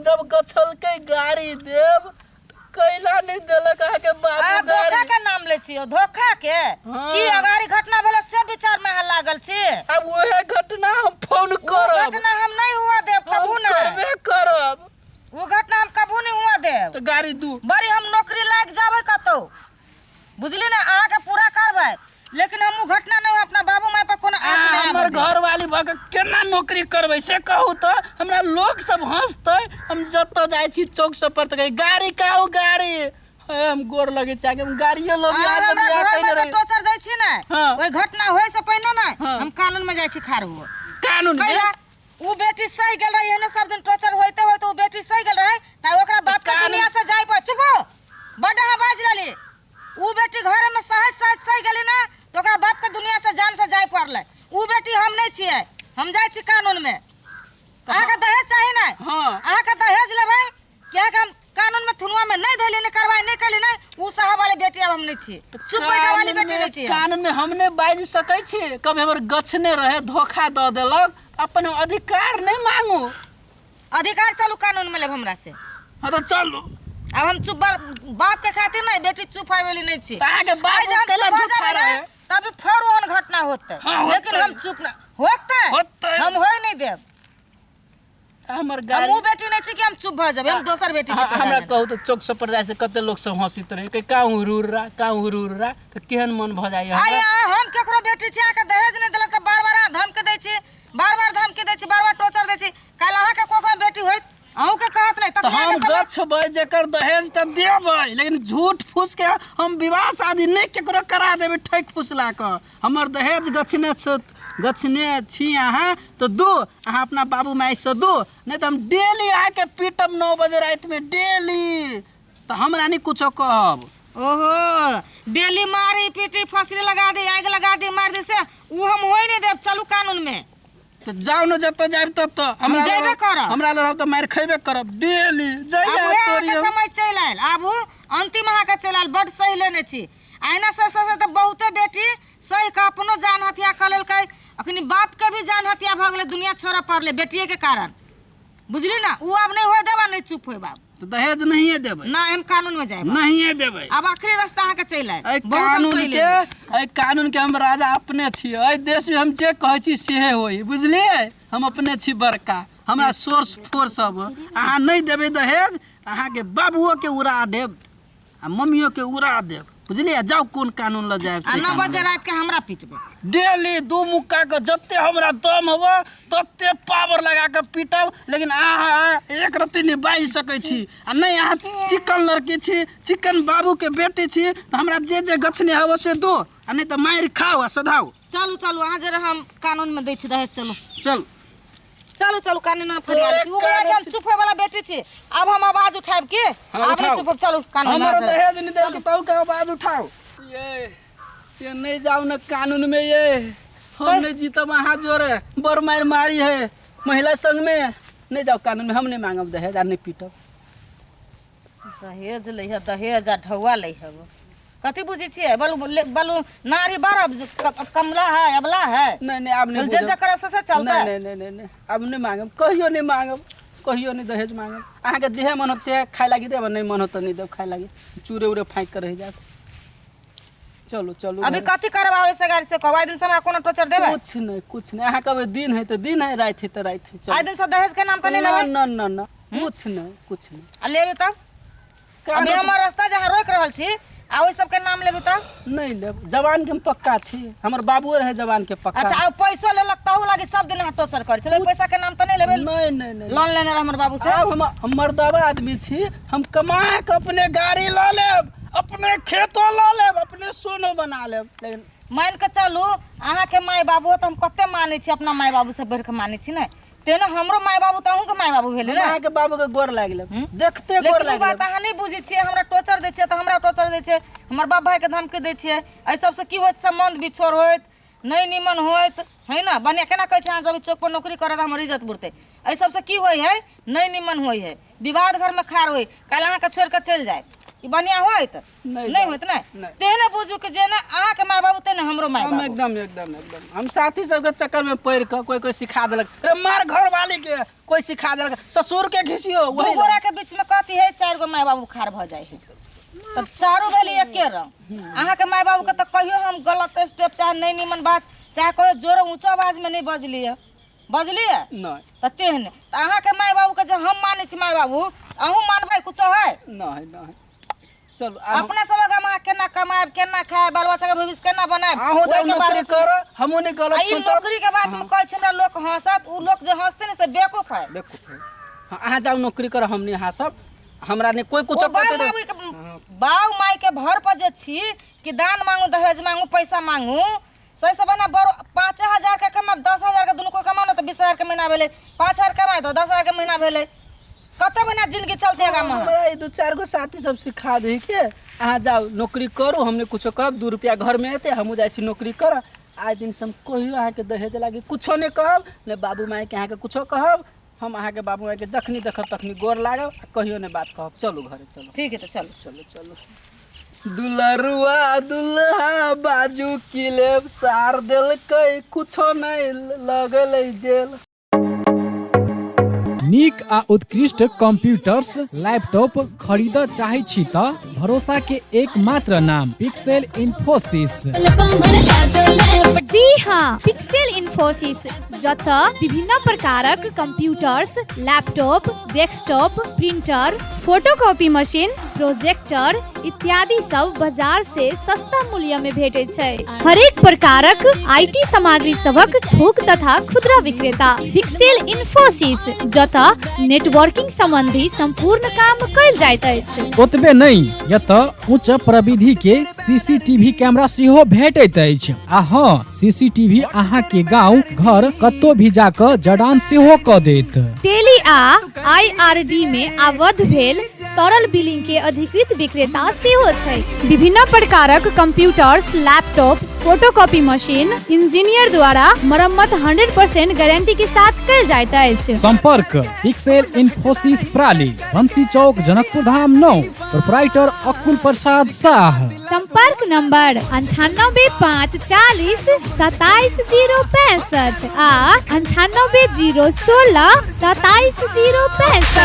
जब गछलकै गाड़ी देब तऽ कैला नहि देलक अहाँके बाबू अहाँ धोखा गाड़ी के नाम लै छियै धोखा के हाँ। की अगाड़ी घटना भेलै से विचार में अहाँ लागल छी आब उहे घटना हम फोन ओ करब घटना हम नहीं हुआ देब हम कबू नहीं करबे करब ओ घटना हम कबू नहीं हुआ देब तऽ गाड़ी दू बड़ी हम नौकरी लागि जाबै कतौ बुझली ने अहाँके पूरा करबै लेकिन हम ओ घटना नहीं अपना बाबू माय पर कोनो आँच आ, नहीं हमर आबऽ देब। घरवाली भऽ कऽ केना नौकरी करबै से कहू तऽ हमरा लोक सब हँसतै हम जतऽ जाइ छी चौक सब पर तऽ कहै गाड़ी कहू गाड़ी हे, हम गोर लगै छी आगे हम गाड़ियो लोग अहाँ यहाँ से हमरा बियाह घर कयने में रही टॉर्चर दै छी ने हाँ। ओहि घटना होय से पहिने ने हाँ। हम कानून में जाइ छी खाड़ हुए कानून में कैला उ बेटी सही गेल रहे एहने सब दिन टॉर्चर होइते होइते उ बेटी सही गेल रहे त ओकरा बाप के कानून- दुनिया से जाय पर चुप हो बड अहाँ बाजि रहली उ बेटी घर में सहज सहज सही गेली ना तो ओकरा बाप के दुनिया से जान से जाय पड़लै उ बेटी हम नहीं छियै हम जाइ छी कानून में अहाँके दहेज चाही ना हाँ। अहाँके दहेज लेबै कियाकि हम कानून में थुनुआ में नहीं धैली नहीं कार्रवाई नहीं कैली नहीं उ साहब वाली बेटी अब हम नहीं छियै चुप बैठा वाली कानून बेटी में- नहीं छियै हम। कानून में हम नहि बाजि सकै छी कभी हमर गछने रहे धोखा दऽ देलक अपन अधिकार नहि मांगू अधिकार चलू कानून में लेब हमरा से हाँ तऽ चलू अब हम चुप बाप के खातिर नहीं बेटी चुप होय वाली नहीं छी तऽ अहाँके बाप आइ जे हम कैला चुप हो झूठा जेबै ने, रहे? तभी फेर ओहन घटना होतै हाँ, होतै। लेकिन हम चुप ना होतै होतै। हम होय नहीं देब हमर हम गाड़ी उ बेटी नहीं छी कि हम चुप भऽ जेबै हम दोसर बेटी छी हाँ, पैदा हमरा भेल। कहू तऽ चौक सब पर जाइ से कते लोक सब हँसित रहे कहे का हुरूर रा का हुरूर रा तऽ केहन मन भऽ जाइ आइ हमरा अहाँ हम केकरो बेटी छी अहाँके दहेज नहि देलक तऽ बार बार अहाँ धमकी दै छी बार बार धमकी दै छी बार बार टॉर्चर दै छी काल्हि अहाँके कोखमे बेटी होइत अहूँके कहत नहि तऽ तखने हम अहाँके समझ- गछबै जेकर दहेज तऽ देबै लेकिन झूठ फूस के हम विवाह शादी नहि केकरो करा देबै ठकि फुसला कऽ हमर दहेज गछने छो गछने छी अहाँ तऽ दू अहाँ अपना बाबू मायसँ दू नहि तऽ हम डेली अहाँके पीटब 9 बजे रातिमे डेली तऽ हमरा नहि कुछो कहब ओहो डेली मारी पीटी फांसी लगा दी आग लगा दी मार दी से उ हम होई नहीं देब चलू कानून में तऽ जाउ ने जतऽ जायब ततऽ हमरा हम जेबे करब। हमरा लग रहब तऽ मारि खयबे करब डेली आब जइया उएह तोरी अहाँके हम समय चलि आयल आब उ अंतिम अहाँके चलि आयल बड्ड सही लेने छी अहिना से से तऽ बहुते बेटी सही कऽ अपनो जान हत्या कऽ लेलकै अखनी बापके भी जान हत्या भऽ गेलै दुनिया छोड़ऽ पड़लै बेटिएके कारण बुझली ना उ आब नहीं होय देबा नहीं चुप होय बाप तऽ दहेज नहिए देबै ना हम कानून में जाए नहिए देबै अब आखिरी रास्ता अहाँके चलि आयल एहि बहुत हम कानून सही के लेबै एहि कानून के हम राजा अपने छी एहि देश में हम जे कहै छी सेहे होई बुझलियै हम अपने छी बड़का हमरा सोर्स फोर्स सब अहाँ नहि देबै दहेज अहाँके बाबुओ के उड़ा देब आ मम्मियो के उड़ा देब बुझलियै जाउ कोन कानून लऽ जायब आ 9 बजे राति के हमरा पीटबै डेली दू मुक्का के जते हमरा दम होबो तते पावर लगा के पीटब लेकिन अहाँ एक रत्ती नहि बाजि सकै छी आ नहि अहाँ चिकन लड़की छी चिकन बाबू के बेटी छी तऽ हमरा जे जे गछने हबो से दो आ नहि तऽ मारि खाउ आ सधाउ चलू चलू अहाँ जरा हम कानून में दै छी दहेज चलू चल चलू चलू कानून में फरियाद छी तोरे ओ बोला कि हम कानून चुप होय वाला बेटी छी आब हम आवाज उठायब की हाँ, आब नहीं उठाउ। चुप होब, चलू कानून में हमर हाजिर। दहेज नहीं देल तब के आवाज उठाओ ये नहीं जाओ न कानून में ये हम नहीं जीतब अहाँ जोरे बड़ मार मारी है महिला संग में नहीं जाओ कानून में हम नहीं मांगब दहेज आ नहीं पीटब दहेज लै है दहेज आ ढौआ लै है कथी बुझै छियै बलु बलु नारी बड़ कमला है अबला है नहीं नहीं आब नहीं जे बुझब। जकरा से से चलतै नहीं नहीं नहीं नहीं आब नहीं मांगब कहियो नहीं मांगब कहियो नहीं दहेज मांगब अहाँके जेहे मन होत से खाए लागी देब नहीं मन होत तऽ नहीं देब खाए लागी चूरे उरे फाँकि के रहि जायत चलू चलू अभी घरे। कथी करबाबै से गाड़ी से कहब आइ दिन से हमरा कोनो टोचर देबै कुछ नहीं कुछ नहीं अहाँ कहबै दिन है तऽ दिन है राति है तऽ राति है चलू। आइ दिन से दहेज के नाम तऽ नहीं लेबै न न न कुछ नहीं कुछ नहीं आ लेबै तब अभी हमर रास्ता जहाँ रोकि रहल छी आ ओहि सबके नाम लेबै तब नहीं लेब जवान के हम पक्का छी हमर बाबुओ रहे जवान के पक्का अच्छा आ पैसो लेलक तहू लागी सब दिन अहाँ टॉर्चर करै छलै पैसा के नाम तऽ नहि लेबै नहीं नहीं नहीं लोन लेने रहे हमर बाबू से आब हम मर्दावा आदमी छी हम कमा के अपने गाड़ी लऽ लेब अपने खेतो लऽ लेब अपने सोनो बना लेब लेकिन मान के चलू अहाँके माय बाबू तऽ हम कते मानै छी अपना माय बाबू से बढ़ि के मानै छी ने तेना हमरो माय बाबू तऽ अहूँके माय बाबू भेलै ने अहाँके बाबू के गोर लागि लेब देखते गोर लेकिन ओ लागि बात लेब अहाँ नहि बुझै छियै हमरा टॉर्चर दै छियै तऽ हमरा टॉर्चर दै छियै हमर बाप भाइके धमकी दै छियै एहि सबसँ की होइत सम्बन्ध बिछोड़ होइत नहि निमन होइत है ने बढ़िआँ केना कहै छै अहाँ जब चौक पर नौकरी करत हमर इज्जत बुड़तै एहि सबसँ की होइ है नहि निमन होइ है विवाद घरमे खाड़ होइ काल्हि अहाँके छोड़ि कऽ चलि जायत ई बढ़िया होइत? नहि। नहि होइत ने? नहि। तेहने बुझू कि जेना अहाँके माय बाबू तेहने हमरो माय हम बाबू। एकदम एकदम एकदम। हम साथी सबके चक्कर में पड़ि कऽ कोई कोई सिखा देलक, अरे मार घरवाली के, कोई सिखा देलक ससुर के घिसियो। दू वही गोरा के बीच में कथी है, चारि गो माय बाबू खाड़ भऽ जाइ है तऽ चारू भेली एके रंग। अहाँके माय बाबू के तऽ कहियो हम गलत स्टेप चाहे नहि नीमन बात चाहे कहियो जोर ऊँचो आवाज में नहि बजलियै, बजलियै? नहि। तऽ तेहने तऽ अहाँके माय बाबू के जे हम मानै छी माय बाबू, अहूँ मानबै कुछो है? नहि नहि, चलू आब। अपना सब गाम अहाँ केना कमायब, केना खायब, बाल बच्चा के भविष्य केना बनायब, अहूँ जाउ ओहिके बारे नौकरी में। कर, हमहूँ नहि आ गलत ई सोचब। नौकरी के बात में कहै छै हमरा लोक हंसत, उ लोक जे हंसते ने से बेवकूफ है। बेवकूफ है। हाँ, अहाँ जाउ नौकरी कर, हम नहि हंसब, हमरा नहि कोई कुछो ओ बाप कहते। बाबू के बाऊ माई के भर पर जे छी कि दान मांगू, दहेज मांगू, पैसा मांगू, सही से बना बड़ 5000 के कमाब, 10,000 के दुनू को कमाओ ने तऽ 20,000 के महीना भेलै, 5000 कमाए तऽ 10,000 के महीना भेलै, कतऽ बना जिंदगी चलते गाम में? हमरा ई दू चारि गो साथी सब सिखा दे के अहाँ जाउ नौकरी करू, हमने कुछो कहब, 2 रुपया घर में एतै, हमहूँ जाइ छी नौकरी करऽ। आइ दिन से हम कहियो अहाँके दहेज लागी कुछो नहि कहब, ने बाबू मायके अहाँके कुछो कहब। हम अहाँके बाबू मायके जखनी देखब तखनी गोर लागब आ कहियो नहि बात कहब। चलू घरे चलू। ठीक है तऽ चलू। चलू चलू। दुलरुआ दुल्हा बाजू की लेब, सार देलकै कुछो नहि लगलै जेल। नीक आ उत्कृष्ट कंप्यूटर्स लैपटॉप खरीदऽ चाहै छी तऽ भरोसा के एकमात्र नाम पिक्सेल इन्फोसिस। जी हाँ, पिक्सेल इन्फोसिस, जतऽ विभिन्न प्रकारक computers, laptop, desktop, printer, photocopy machine, projector इत्यादि सब बाजार से सस्ता मूल्य में भेटैत छै। हरेक प्रकारक IT सामग्री सभक थोक तथा खुदरा विक्रेता पिक्सेल इन्फोसिस, जतऽ नेटवर्किंग संबंधी संपूर्ण काम कयल जाइत अछि। ओतबे नहि, एतऽ उच्च प्रविधि के सीसीटीवी कैमरा सेहो भेटैत अछि। आ हँ, सीसीटीवी अहाँ के गांव घर कतौ भी जाकऽ जड़ान सेहो कऽ देत। टेली आ आईआरडी में आबद्ध भेल सरल बिलिंग के अधिकृत विक्रेता सेहो छै। विभिन्न प्रकारक computers, laptop, photocopy machine engineer द्वारा मरम्मत 100% गारंटी के साथ कयल जाइत अछि। संपर्क पिक्सेल इन्फोसिस प्राली, बंसी चौक, जनकपुर धाम 9, प्रोपराइटर अकुल प्रसाद शाह। संपर्क नंबर 98 5 40 27 0 65 आ 98 0 16 27 0 65।